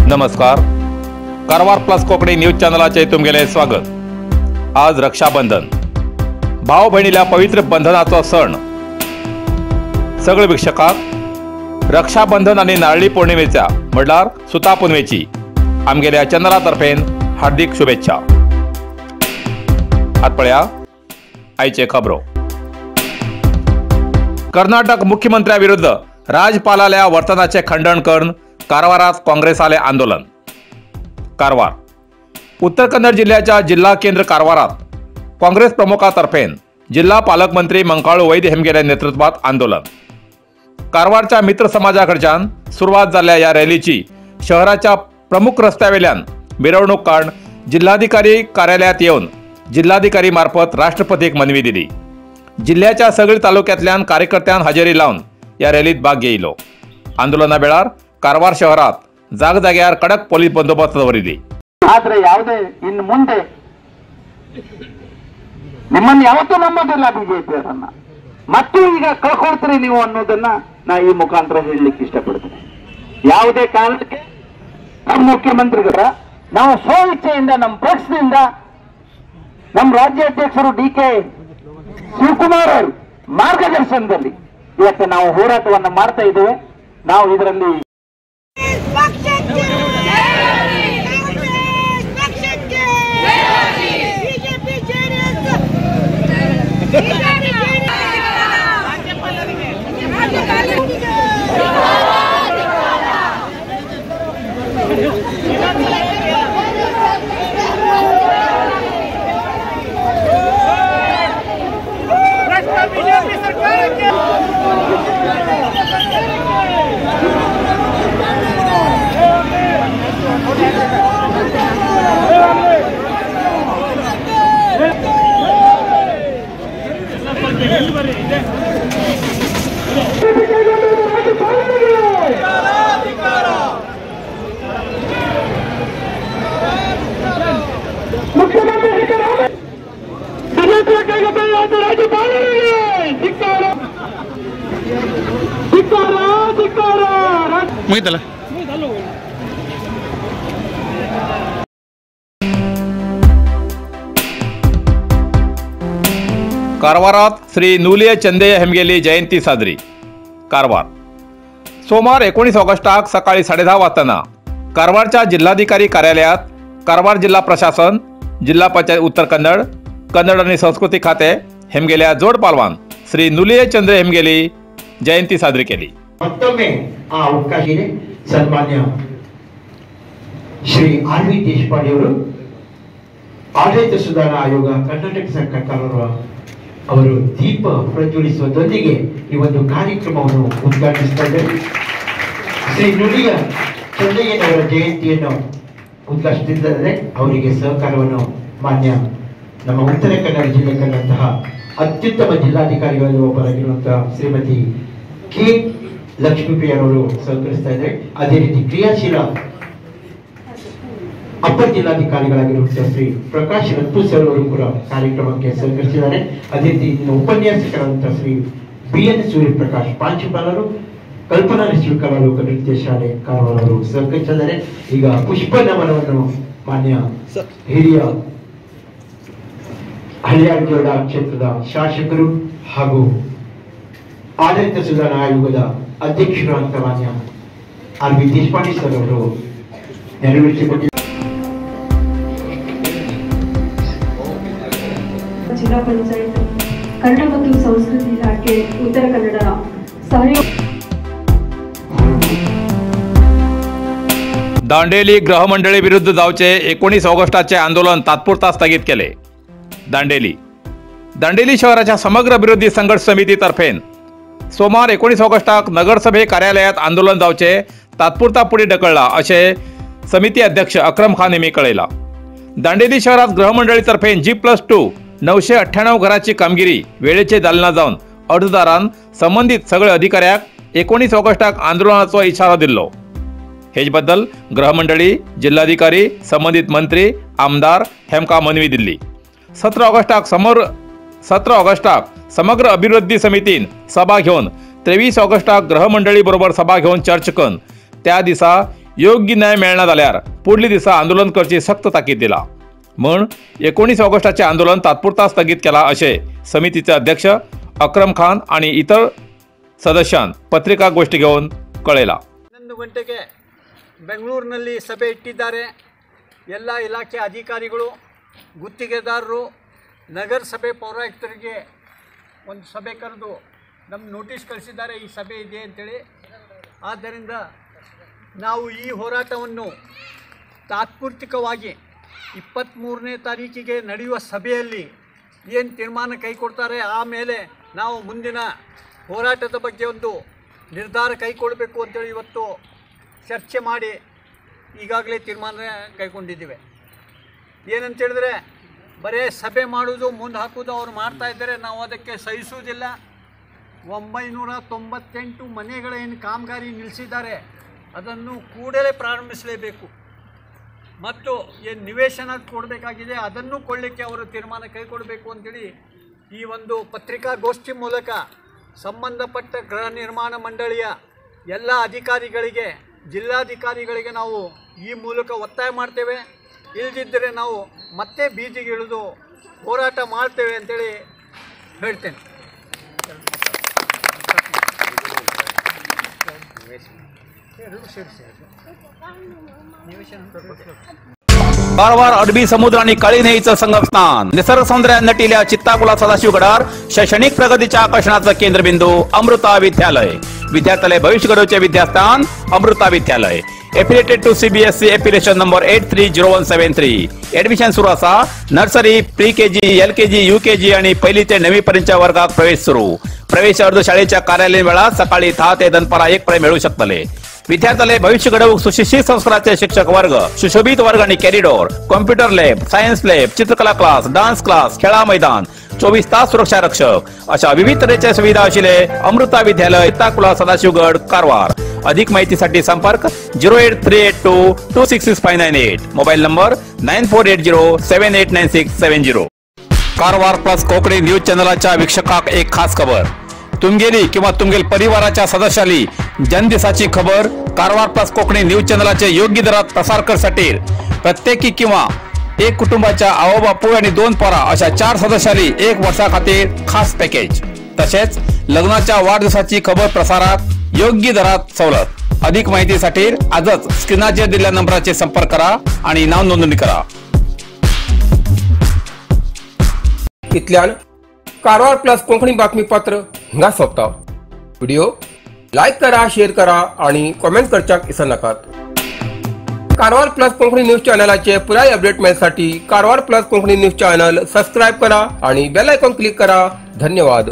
नमस्कार, Karwar plus Konkani news चॅनलाचे तुमगेले स्वागत। आज रक्षाबंधन, भाव बहिणीला पवित्र बंधनाचो सण। सगळे वीक्षकांक रक्षाबंधन आणि नारळी पौर्णिमेच्या म्हणल्यार सुता पुनवेची आमगेल्या चॅनला तर्फेन हार्दिक शुभेच्छा। आत पळया आयचे खबरो। कर्नाटक मुख्यमंत्र्या विरुद्ध राजपालाल्या वर्तनाचे खंडन करून कारवारात काँग्रेसाले आंदोलन। कारवार उत्तर कन्नड जिल्ह्याच्या जिल्हा केंद्र कारवारात काँग्रेस प्रमुखातर्फेन जिल्हा पालकमंत्री मंकाळू वैद्य हेमगेल्या नेतृत्वात आंदोलन। कारवारच्या मित्र समाजाकडच्यान सुरुवात झाल्या या रॅलीची शहराच्या प्रमुख रस्त्यावेल्यान मिरवणूक काढून जिल्हाधिकारी कार्यालयात येऊन जिल्हाधिकारी मार्फत राष्ट्रपतीक मनवी दिली। जिल्ह्याच्या सगळी तालुक्यातल्यान कार्यकर्त्यां हजेरी लावून या रॅलीत भाग घेतलो। आंदोलना वेळार कारवार शहरात जागजाग्यार कडक पोलीस बंदोबस्त दवरिल्ली। ಆದರೆ ಯಾವುದೇ ಇನ್ನು ಮುಂದೆ ನಿಮ್ಮನ್ನು ಯಾವತ್ತೂ ನಂಬೋದಿಲ್ಲ ಬಿಜೆಪಿಯವರನ್ನ, ಮತ್ತು ಈಗ ಕಳ್ಕೊಳ್ತೀರಿ ನೀವು ಅನ್ನೋದನ್ನ ನಾ ಈ ಮುಖಾಂತರ ಹೇಳಲಿಕ್ಕೆ ಇಷ್ಟಪಡ್ತೇನೆ. ಯಾವುದೇ ಕಾರಣಕ್ಕೆ ನಮ್ಮ ಮುಖ್ಯಮಂತ್ರಿಗಳ ನಾವು ಸ್ವಇಚ್ಛೆಯಿಂದ ನಮ್ಮ ಪಕ್ಷದಿಂದ ನಮ್ಮ ರಾಜ್ಯಾಧ್ಯಕ್ಷರು ಡಿ ಕೆ ಶಿವಕುಮಾರ್ ಅವರು ಮಾರ್ಗದರ್ಶನದಲ್ಲಿ ಇವತ್ತು ನಾವು ಹೋರಾಟವನ್ನು ಮಾಡ್ತಾ ಇದ್ದೇವೆ. ನಾವು ಇದರಲ್ಲಿ ಮುಗಿತಲ್ಲ. कारवारात श्री नुलिय चंदेय हेमगेली जयंती साजरी। कारवार सोमवार 19 ऑगस्टाक सकाळी 10:30 वाजताना कारवारच्या जिल्हाधिकारी कार्यालयात कारवार जिल्हा प्रशासन, जिल्हा पंचायत उत्तर कन्नड, कन्नड आणि संस्कृती खाते हेमगेल्या जोड पालवान श्री नुलिय चंद्र हेमगेली जयंती साजरी केली। ಮತ್ತೊಮ್ಮೆ ಆ ಅವಕಾಶ ಇದೆ. ಸನ್ಮಾನ್ಯ ಶ್ರೀ ಆರ್ ವಿ ದೇಶಪಾಂಡೆ ಅವರು, ಆಡಳಿತ ಸುಧಾರಣಾ ಆಯೋಗ ಕರ್ನಾಟಕ ಸರ್ಕಾರ ಅವರು ದೀಪ ಪ್ರಜ್ವಲಿಸುವುದರೊಂದಿಗೆ ಈ ಒಂದು ಕಾರ್ಯಕ್ರಮವನ್ನು ಉದ್ಘಾಟಿಸ್ತಾ ಇದ್ದಾರೆ. ಶ್ರೀ ನುಲಿಯ ಚಂದಯ್ಯನವರ ಜಯಂತಿಯನ್ನು ಉದ್ಘಾಟಿಸುತ್ತಿದ್ದಾರೆ. ಅವರಿಗೆ ಸಹಕಾರವನ್ನು ಮಾನ್ಯ ನಮ್ಮ ಉತ್ತರ ಕನ್ನಡ ಜಿಲ್ಲೆ ಕಂಡಂತಹ ಅತ್ಯುತ್ತಮ ಜಿಲ್ಲಾಧಿಕಾರಿಗಳಲ್ಲಿ ಒಬ್ಬರಾಗಿರುವಂತಹ ಶ್ರೀಮತಿ ಕೆ ಲಕ್ಷ್ಮೀಪ್ರಿಯರವರು ಸಹಕರಿಸ್ತಾ ಇದ್ದಾರೆ. ಅದೇ ರೀತಿ ಕ್ರಿಯಾಶೀಲ ಅಪರ ಜಿಲ್ಲಾಧಿಕಾರಿಗಳಾಗಿರುವಂತಹ ಶ್ರೀ ಪ್ರಕಾಶ್ ರತ್ತು ಸರ್ ಅವರು ಕೂಡ ಕಾರ್ಯಕ್ರಮಕ್ಕೆ ಸಹಕರಿಸಿದ್ದಾರೆ. ಅದೇ ರೀತಿ ಉಪನ್ಯಾಸಕರಾದಂತಹ ಶ್ರೀ ಬಿ ಎನ್ ಸೂರ್ಯಪ್ರಕಾಶ್ ಪ್ರಾಂಶುಪಾಲರು, ಕಲ್ಪನಾ ನಿಶ್ಚಿಕರ ಲೋಕ ನೃತ್ಯ ಶಾಲೆ ಕಾರವಾರ ಅವರು ಸಹಕರಿಸಿದ್ದಾರೆ. ಈಗ ಪುಷ್ಪ ನಮನವನ್ನು ಮಾನ್ಯ ಹಿರಿಯ ಹಳಿಯಾಳಗೌಡ ಕ್ಷೇತ್ರದ ಶಾಸಕರು ಹಾಗೂ ಆಡಳಿತ ಸುಧಾರಣಾ ಆಯೋಗದ ಅಧ್ಯಕ್ಷರಾದ ಮಾನ್ಯ ಆರ್ ವಿ ದೇಶಪಾಂಡೆ ಸರ್ ಅವರು ನೆರವೇರಿಸಿಕೊಂಡಿದ್ದಾರೆ. ಜಿಲ್ಲಾ ಪಂಚಾಯತ್ ಕನ್ನಡ ಮತ್ತು ಸಂಸ್ಕೃತಿ ಇಲಾಖೆ ಉತ್ತರ ಕನ್ನಡ ಸಹಯೋಗ. दांडेली गृहमंडळी विरुद्ध जावचे 19 ऑगस्टाचे आंदोलन तात्पुरता स्थगित केले। दांडेली दांडेली शहराच्या समग्र अभिवृद्धी संघर्ष समितीतर्फे सोमवार 19 ऑगस्टाक नगरसभे कार्यालयात आंदोलन जावचे तात्पुरता पुढे ढकलला असे समिती अध्यक्ष अक्रम खान यांनी कळयला। दांडेली शहरात गृहमंडळीतर्फे G+2 998 घराची कामगिरी वेळेचे दालना जावन अर्जदारान संबंधित सगळे अधिकाऱ्याक 19 ऑगस्टाक आंदोलनाचो इशारो दिल्लो। हेज बद्दल गृहमंडळी, जिल्हाधिकारी, संबंधित मंत्री, आमदार हेमकां मनवी दिल्ली। 17 ऑगस्टाक समग्र अभिवृद्धी समितीन सभा घेवन 23 ऑगस्टाक गृहमंडळी बरोबर सभा घेवन चर्चा करून त्या दिसा योग्य न्याय मेळना जाल्यार पुडली दिसा आंदोलन करची सक्त ताकीद दिला। म्हण 19 ऑगस्टाचे आंदोलन तात्पुरता स्थगित केला अशें समितीचे अध्यक्ष अक्रम खान आणि इतर सदस्यान पत्रिका गोष्टी घेवन कळयला। 11 ಗಂಟೆಗೆ ಬೆಂಗಳೂರಿನಲ್ಲಿ ಸಭೆ ಇಟ್ಟಿದ್ದಾರೆ। ಎಲ್ಲ ಇಲಾಖೆ ಅಧಿಕಾರಿಗಳು, ಗುತ್ತಿಗೆದಾರರು, ನಗರಸಭೆ ಪೌರಾಯುಕ್ತರಿಗೆ ಒಂದು ಸಭೆ ಕರೆದು ನಮ್ಮ ನೋಟಿಸ್ ಕಳಿಸಿದ್ದಾರೆ, ಈ ಸಭೆ ಇದೆ ಅಂತೇಳಿ। ಆದ್ದರಿಂದ ನಾವು ಈ ಹೋರಾಟವನ್ನು ತಾತ್ಪೂರ್ತಿಕವಾಗಿ 23ನೇ ತಾರೀಕಿಗೆ ನಡೆಯುವ ಸಭೆಯಲ್ಲಿ ಏನು ತೀರ್ಮಾನ ಕೈಕೊಡ್ತಾರೆ ಆಮೇಲೆ ನಾವು ಮುಂದಿನ ಹೋರಾಟದ ಬಗ್ಗೆ ಒಂದು ನಿರ್ಧಾರ ಕೈಗೊಳ್ಳಬೇಕು ಅಂತೇಳಿ ಇವತ್ತು ಚರ್ಚೆ ಮಾಡಿ ಈಗಾಗಲೇ ತೀರ್ಮಾನ ಕೈಗೊಂಡಿದ್ದೀವಿ। ಏನಂತೇಳಿದ್ರೆ ಬರೇ ಸಭೆ ಮಾಡೋದು, ಮುಂದೆ ಹಾಕೋದು ಅವ್ರು ಮಾಡ್ತಾ ಇದ್ದಾರೆ, ನಾವು ಅದಕ್ಕೆ ಸಹಿಸುವುದಿಲ್ಲ। 998 ಮನೆಗಳೇನು ಕಾಮಗಾರಿ ನಿಲ್ಲಿಸಿದ್ದಾರೆ ಅದನ್ನು ಕೂಡಲೇ ಪ್ರಾರಂಭಿಸಲೇಬೇಕು ಮತ್ತು ಏನು ನಿವೇಶನ ಕೊಡಬೇಕಾಗಿದೆ ಅದನ್ನು ಕೊಡಲಿಕ್ಕೆ ಅವರು ತೀರ್ಮಾನ ಕೈಗೊಳ್ಳಬೇಕು ಅಂತೇಳಿ ಈ ಒಂದು ಪತ್ರಿಕಾಗೋಷ್ಠಿ ಮೂಲಕ ಸಂಬಂಧಪಟ್ಟ ಗೃಹ ನಿರ್ಮಾಣ ಮಂಡಳಿಯ ಎಲ್ಲ ಅಧಿಕಾರಿಗಳಿಗೆ, ಜಿಲ್ಲಾಧಿಕಾರಿಗಳಿಗೆ ನಾವು ಈ ಮೂಲಕ ಒತ್ತಾಯ ಮಾಡ್ತೇವೆ। ಇಲ್ಲದಿದ್ದರೆ ನಾವು ಮತ್ತೆ ಬೀದಿಗೆ ಇಳಿದು ಹೋರಾಟ ಮಾಡ್ತೇವೆ ಅಂತೇಳಿ ಹೇಳ್ತೇನೆ। कारवार अरबी समुद्र आणि काळी न्हंयेचं संगमस्थान, निसर्ग सौंदर्यान नटिल्या चित्ताकुला सदाशिवगडार शैक्षणिक प्रगतीच्या आकर्षणाचं केंद्रबिंदू अमृता विद्यालय। विद्यार्थ्यालय भविष्य घडवचे विद्यास्थान Amrita Vidyalaya. Affiliated to CBSE affiliation number 830173। Admission सुरू आसा। Nursery, pre KG, LKG, UKG आणि पहिली ते 9वी पर्यंतच्या वर्गात प्रवेश सुरू। प्रवेश अर्ज शाळेच्या कार्यालयीन वेळात सकाळी 10 ते दनपारा 1 पर्यंत मिळू शकतले। विद्यार्थ्याले भविष्य घडवूक सुशिक्षित संस्काराचे शिक्षक वर्ग, सुशोभित वर्ग आणि corridor, computer lab, science lab, चित्रकला क्लास, डान्स क्लास, खेळा मैदान, 24 तास सुरक्षा रक्षक अशा विविध तऱ्हेच्या सुविधा आशिल्ले अमृता विद्यालय, चित्ताकुला, सदाशिवगड, कारवार। अधिक माहितीसाठी संपर्क 08382 266598, mobile number 9480789670। Karwar plus Konkani news चॅनलाच्या वीक्षकाक एक खास खबर। तुमगेली किंवा तुमगेल परिवाराच्या सदस्याली जनदिसाची खबर कारवार प्लस कोकणी न्यूज चॅनलाचे योग्य दरात प्रसार करसाठी प्रत्येकी किंवा एक कुटुंबाच्या आवो बापूय आणि 2 पोरा अशा 4 सदस्याली 1 वर्षा खातीर खास पॅकेज, तसेच लग्नाच्या वाढदिवसाची खबर प्रसारात योग्य दरात सवलत। अधिक माहितीसाठी आजच स्क्रीनाचेर दिलेल्या नंबराचे संपर्क करा आणि नाव नोंदणी करा। इतल्यान कारवार प्लस कोंकणी बातमीपत्र हांगा सोंपता। व्हिडिओ लायक करा, शेअर करा आणि कॉमेंट करच्याक विसरनाकात। कारवार प्लस कोंकणी न्यूज चॅनलाचे पुराय update मेळसाठी Karwar plus Konkani news channel subscribe करा आणि बेल आयकॉन क्लिक करा। धन्यवाद।